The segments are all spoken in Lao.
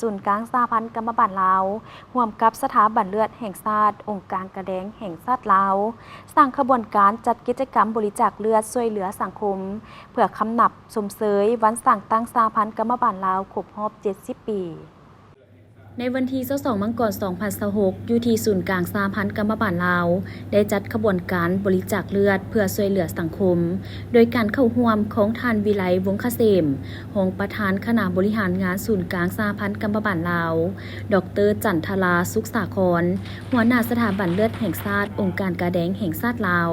ສູນກາງສະຫະພັນກຳມະບານລາວ ຮ່ວມກັບສະຖາບັນເລືອດແຫ່ງຊາດ, ອົງການກາແດງແຫ່ງຊາດລາວ ສ້າງຂະບວນການຈັດກິດຈະກຳບໍລິຈາກເລືອດຊ່ວຍເຫຼືອສັງຄົມ ເພື່ອຄຳນັບຊົມເຊີຍວັນສ້າງຕັ້ງສະຫະພັນກຳມະບານລາວຄົບຮອບເຈັດສິບປີ. ໃນວັນທີຊາວສອງ ມັງກອນ ສອງພັນຊາວຫົກ ຢູ່ທີ່ສູນກາງສະຫະພັນກຳມະບານລາວ ໄດ້ຈັດຂະບວນການບໍລິຈາກເລືອດເພື່ອຊ່ວຍເຫຼືອສັງຄົມ ໂດຍການເຂົ້າຮ່ວມຂອງທ່ານ ວິໄລ ວົງຄະເສມ ຮອງປະທານຄະນະບໍລິຫານງານສູນກາງສະຫະພັນກຳມະບານລາວ, ດອກເຕີ ຈັນທະລາ ສຸກສາຄອນ ຫົວໜ້າສະຖາບັນເລືອດແຫ່ງຊາດ, ອົງການກາແດງແຫ່ງຊາດລາວ,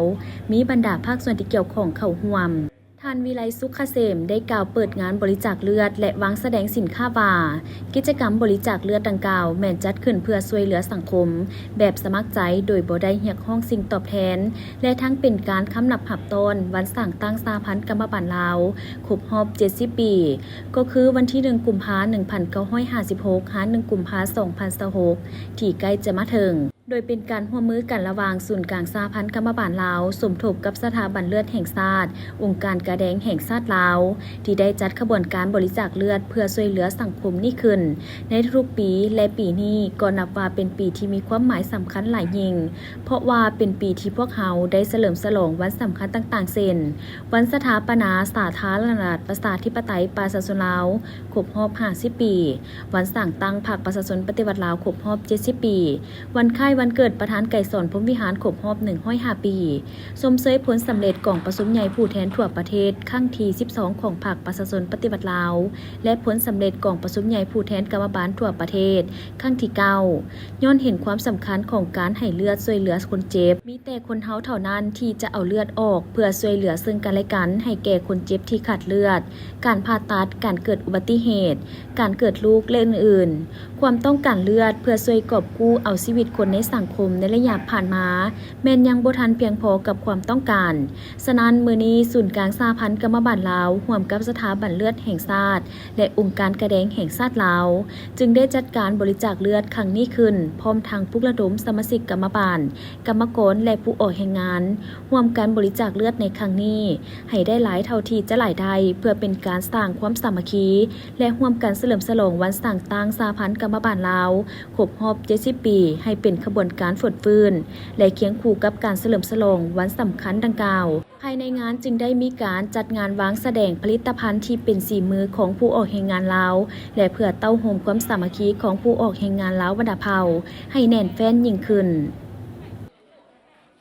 ມີບັນດາພາກສ່ວນທີ່ກ່ຽວຂ້ອງເຂົ້າຮ່ວມ. ທ່ານ ວິໄລ ສຸກຄະເສມ ໄດ້ກ່າວເປີດງານບໍລິຈາກເລືອດ ແລະ ວາງສະແດງສິນຄ້າວ່າ ກິດຈະກຳບໍລິຈາກເລືອດດັ່ງກ່າວ ແມ່ນຈັດຂຶ້ນເພື່ອຊ່ວຍເຫຼືອສັງຄົມແບບສະໝັກໃຈ ໂດຍບໍ່ໄດ້ຮຽກຮ້ອງສິ່ງຕອບແທນ ແລະ ທັງເປັນການຄຳນັບຮັບຕ້ອນວັນສ້າງຕັ້ງສະຫະພັນກຳມະບານລາວຄົບຮອບເຈັດສິບປີ ກໍຄືວັນທີໜຶ່ງ ກຸມພາ ໜຶ່ງພັນເກົ້າຮ້ອຍຫ້າສິບຫົກ ຫາ ໜຶ່ງ ກຸມພາ ສອງພັນຊາວຫົກ ທີ່ໃກ້ຈະມາເຖິງ. ໂດຍເປັນການຮ່ວມມືກັນລະຫວ່າງສູນກາງສະຫະພັນກຳມະບານລາວ ສົມທົບກັບສະຖາບັນເລືອດແຫ່ງຊາດ, ອົງການກາແດງແຫ່ງຊາດລາວ ທີ່ໄດ້ຈັດຂະບວນການບໍລິຈາກເລືອດເພື່ອຊ່ວຍເຫຼືອສັງຄົມນີ້ຂຶ້ນໃນທຸກໆປີ ແລະ ປີນີ້ກໍນັບວ່າເປັນປີທີ່ມີຄວາມໝາຍສຳຄັນຫຼາຍຍິ່ງ ເພາະວ່າເປັນປີທີ່ພວກເຮົາໄດ້ສະເຫຼີມສະຫຼອງວັນສຳຄັນຕ່າງໆ ເຊັ່ນ ວັນສະຖາປະນາສາທາລະນະລັດ ປະຊາທິປະໄຕ ປະຊາຊົນລາວ ຄົບຮອບຫ້າສິບປີ, ວັນສ້າງຕັ້ງພັກປະຊາຊົນປະຕິວັດລາວຄົບຮອບເຈັດສິບປີ, ວັນຄ້າຍວັນເກີດປະທານໄກສອນ ພົມວິຫານ ຄົບຮອບໜຶ່ງຮ້ອຍຫ້າປີ, ຊົມເຊີຍຜົນສຳເລັດກອງປະຊຸມໃຫຍ່ຜູ້ແທນທົ່ວປະເທດຄັ້ງທີສິບສອງຂອງພັກປະຊາຊົນປະຕິວັດລາວ ແລະ ຜົນສຳເລັດກອງປະຊຸມໃຫຍ່ຜູ້ແທນກຳມະບານທົ່ວປະເທດຄັ້ງທີເກົ້າ ຍ້ອນເຫັນຄວາມສຳຄັນຂອງການໃຫ້ເລືອດຊ່ວຍເຫຼືອຄົນເຈັບ. ມີແຕ່ຄົນເຮົາເທົ່ານັ້ນທີ່ຈະເອົາເລືອດອອກເພື່ອຊ່ວຍເຫຼືອເຊິ່ງກັນແລະກັນໃຫ້ແກ່ຄົນເຈັບທີ່ຂາດເລືອດ, ການຜ່າຕັດ, ການເກີດອຸບັດຕິເຫດ, ການເກີດລູກ ແລະ ອື່ນໆ. ຄວາມຕ້ອງການເລືອດເພື່ອຊ່ວຍກອບກູ້ເອົາຊີວິດຄົນໃນສັງຄົມໃນໄລຍະຜ່ານມາ ແມ່ນຍັງບໍ່ທັນພຽງພໍກັບຄວາມຕ້ອງການ. ສະນັ້ນ, ມື້ນີ້ສູນກາງສະຫະພັນກຳມະບານລາວ ຮ່ວມກັບສະຖາບັນເລືອດແຫ່ງຊາດ ແລະ ອົງການກາແດງແຫ່ງຊາດລາວ ຈຶ່ງໄດ້ຈັດການບໍລິຈາກເລືອດຄັ້ງນີ້ຂຶ້ນ, ພ້ອມທັງປຸກລະດົມສະມາຊິກກຳມະບານ, ກຳມະກອນ ແລະ ຜູ້ອອກແຮງງານ ຮ່ວມກັນບໍລິຈາກເລືອດໃນຄັ້ງນີ້ ໃຫ້ໄດ້ຫຼາຍເທົ່າທີ່ຈະຫຼາຍໄດ້ ເພື່ອເປັນການສ້າງຄວາມສາມັກຄີ ແລະ ຮ່ວມກັນສະເຫຼີມສະຫຼອງວັນສ້າງຕັ້ງສະຫະພັນກຳມະບານລາວ ຄົບຮອບເຈັດສິບປີ ໃຫ້ເປັນຂະບວນການຟົດຟື້ນ ແລະ ຄຽງຄູ່ກັບການສະເຫຼີມສະຫຼອງວັນສຳຄັນດັ່ງກ່າວ. ພາຍໃນງານຈຶ່ງໄດ້ມີການຈັດງານວາງສະແດງຜະລິດຕະພັນທີ່ເປັນສີມືຂອງຜູ້ອອກແຮງງານລາວ ແລະ ເພື່ອເຕົ້າໂຮມຄວາມສາມັກຄີຂອງຜູ້ອອກແຮງງານລາວບັນດາເຜົ່າໃຫ້ແໜ້ນແຟ້ນຍິ່ງຂຶ້ນ.